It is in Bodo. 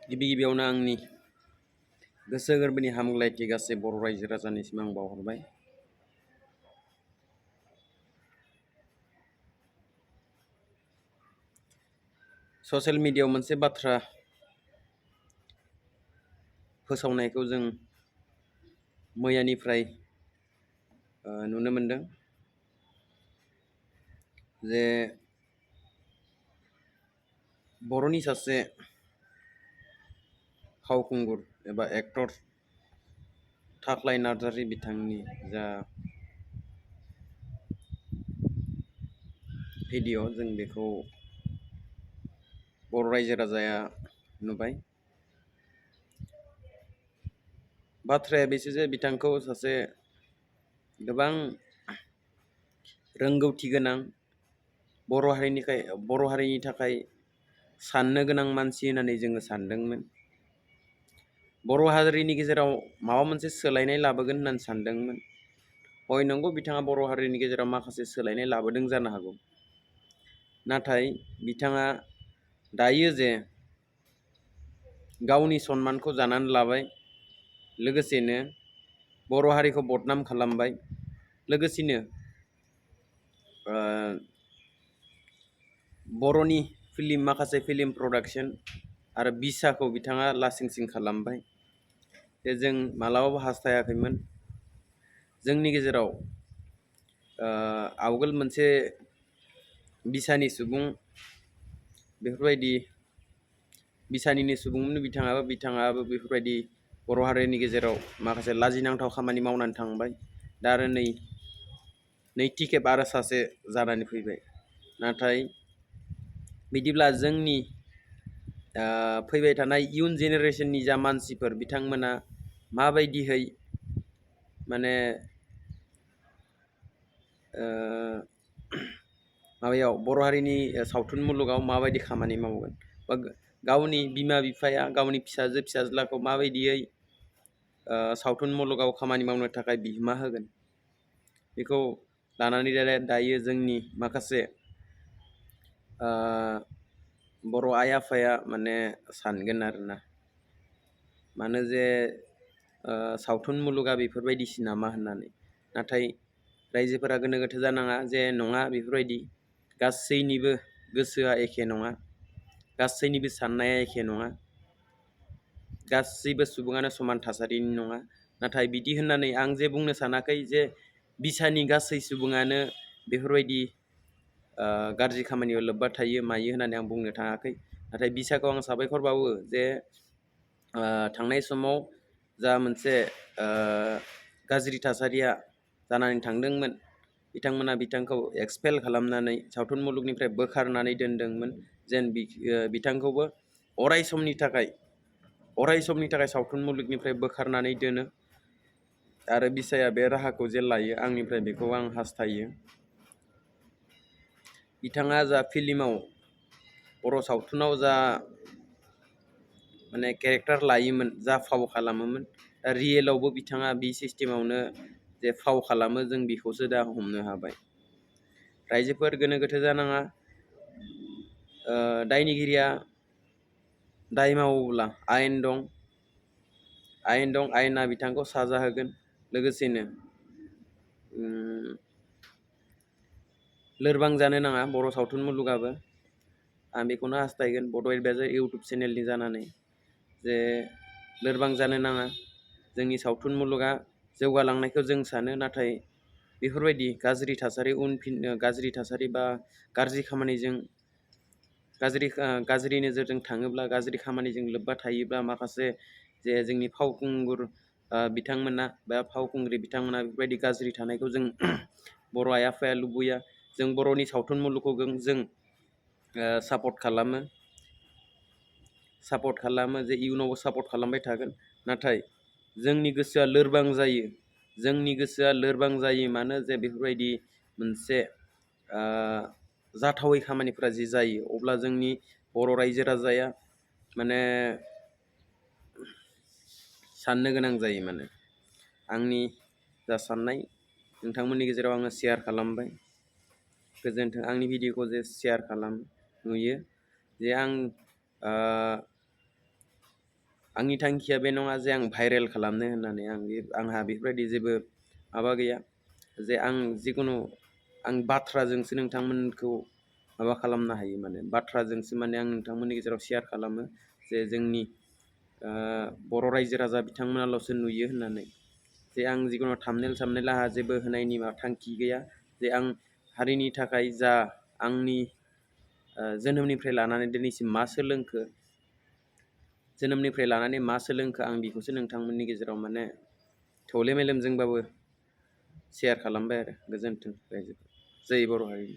गिबि गिबियावनो आंनि गोसो गोरबोनि हामग्लायथि गासै बर' रायजो राजानिसिम आं बावहरबाय। ससियेल मिडियायाव मोनसे बाथ्रा फोसावनायखौ जों मैयानिफ्राय नुनो मोनदों जे बर'नि सासे फावखुंगुर एबा एक्टर थाख्लाय नार्जारि बिथांनि जा भिडिअ' जों बेखौ बर' रायजो राजाया नुबाय। बाथ्राया बेसो जे बिथांखौ सासे गोबां रोंगौथि गोनां बर' हारिनि थाखाय साननो गोनां मानसि होननानै जोङो सानदोंमोन। बर' हारिनि गेजेराव माबा मोनसे सोलायनाय लाबोगोन होननानै सानदोंमोन। हय नंगौ, बिथाङा बर' हारिनि गेजेराव माखासे सोलायनाय लाबोदों जानो हागौ। नाथाय बिथाङा दायो जे गावनि सन्मानखौ जानानै लाबाय, लोगोसेनो बर' हारिखौ बदनाम खालामबाय, लोगोसेनो बर'नि माखासे फिल्म प्रडाक्सन आरो बिसाखौ बिथाङा लासिं सिं खालामबाय। जे जों मालाबाबो हास्थायाखैमोन जोंनि गेजेराव आवगोल मोनसे बिसानि सुबुं बेफोरबायदि बिसानिनो सुबुंमोन बिथाङाबो बेफोरबायदि बर' हारिनि गेजेराव माखासे लाजिनांथाव खामानि मावनानै थांबाय। दा आरो नैथि खेब आरो सासे जानानै फैबाय। नाथाय बिदिब्ला जोंनि फैबाय थानाय इयुन जेनेरेसननि जा मानसिफोर बिथांमोना माबायदिहै माने माबायाव बर' हारिनि सावथुन मुलुगाव माबायदि खामानि मावगोन, बा गावनि बिमा बिफाया गावनि फिसाज्लाखौ माबायदियै सावथुन मुलुगाव खामानि मावनो थाखाय बिहोमा होगोन, बेखौ लानानै दायो जोंनि माखासे बर' आइ आफाया माने सानगोन आरोना। मानो जे सावथुन मुलुगा बेफोरबायदिसो नामा होननानै। नाथाय रायजोफोरा गोनो गोथो जानाङा जे नङा, बेफोरबायदि गासैनिबो गोसोआ एखे नङा, गासैनिबो साननाया एखे नङा, गासैबो सुबुङानो समान थासारिनि नङा। नाथाय बिदि होननानै आं जे बुंनो सानाखै जे बिसानि गासै सुबुङानो बेफोरबायदि गाज्रि खामानियाव लोब्बा थायो मायो होननानै आं बुंनो थाङाखै। नाथाय बिसाखौ आं साबायखर बावो जे थांनाय समाव जा मोनसे गाज्रि थासारिया जानानै थांदोंमोन, बिथांमोना बिथांखौ एक्सपेल खालामनानै सावथुन मुलुगनिफ्राय बोखारनानै दोनदोंमोन। जेन बिथांखौबो अराय समनि थाखाय सावथुन मुलुगनिफ्राय बोखारनानै दोनो आरो बिसाया बे राहाखौ जे लायो, आंनिफ्राय बेखौ आं हास्थायो। बिथाङा जा फिल्माव बर' सावथुनाव जा माने केरेक्टार लायोमोन, जा फाव खालामोमोन, दा रियेलावबो बिथाङा बे सिस्टेमावनो जे फाव खालामो, जों बेखौसो दा हमनो हाबाय। रायजोफोर गोनो गोथो जानाङा। दायनिगिरिया दाय मावोब्ला आयेन दं, आयेना बिथांखौ साजा होगोन। लोगोसेनो लोरबां जानो नाङा बर' सावथुन मुलुगाबो। आं बेखौनो हास्थायगोन बड' एडभाइजार इउटुब चेनेलनि जानानै, जे लोरबां जानो नाङा। जोंनि सावथुन मुलुगा जौगालांनायखौ जों सानो, नाथाय बेफोरबायदि गाज्रि थासारि बा गाज्रि नोजोरजों थाङोब्ला, गाज्रि खामानिजों लोब्बा थायोब्ला, माखासे जे जोंनि फावखुंगुर बिथांमोना बा फावखुंग्रि बिथांमोना बेफोरबायदि गाज्रि थानायखौ जों बर' आइ आफाया लुबैया। जों बर'नि सावथुन मुलुगखौ जों सापर्ट खालामो, जे इयुनावबो सापर्ट खालामबाय थागोन। नाथाय जोंनि गोसोआ लोरबां जायो मानो जे बेफोरबायदि मोनसे जाथावै खामानिफोरा जि जायो, अब्ला जोंनि बर' रायजो राजाया माने साननो गोनां जायो। माने आंनि जा साननाय नोंथांमोननि गेजेराव आङो शेयार खालामबाय। गोजोन्थों। आंनि भिडिअखौ जे शेयार नुयो जे आं आंनि थांखिया बे नङा जे आं भाइरेल खालामनो होननानै आंहा बेफोरबायदि जेबो माबा गैया जे आं जिखुनु आं बाथ्राजोंसो नोंथांमोनखौ माबा खालामनो हायो माने बाथ्राजोंसो माने आं नोंथांमोननि गेजेराव शेयार खालामो जे जोंनि बर' रायजो राजा बिथांमोनाल'सो नुयो होननानै जे आं जिखुनु थाम्बनेल सामनेल आंहा जेबो होनायनि माबा थांखि गैया जे आं हारिनि थाखाय जा आंनि जोनोमनिफ्राय लानानै दिनैसिम मा सोलोंखो जोनोमनिफ्राय लानानै मा सोलोंखो आं बेखौसो नोंथांमोननि गेजेराव माने थौले मेलेमजोंबाबो शेयार खालामबाय आरो गोजोन्थों रायजोफोर जै बर' हारिनि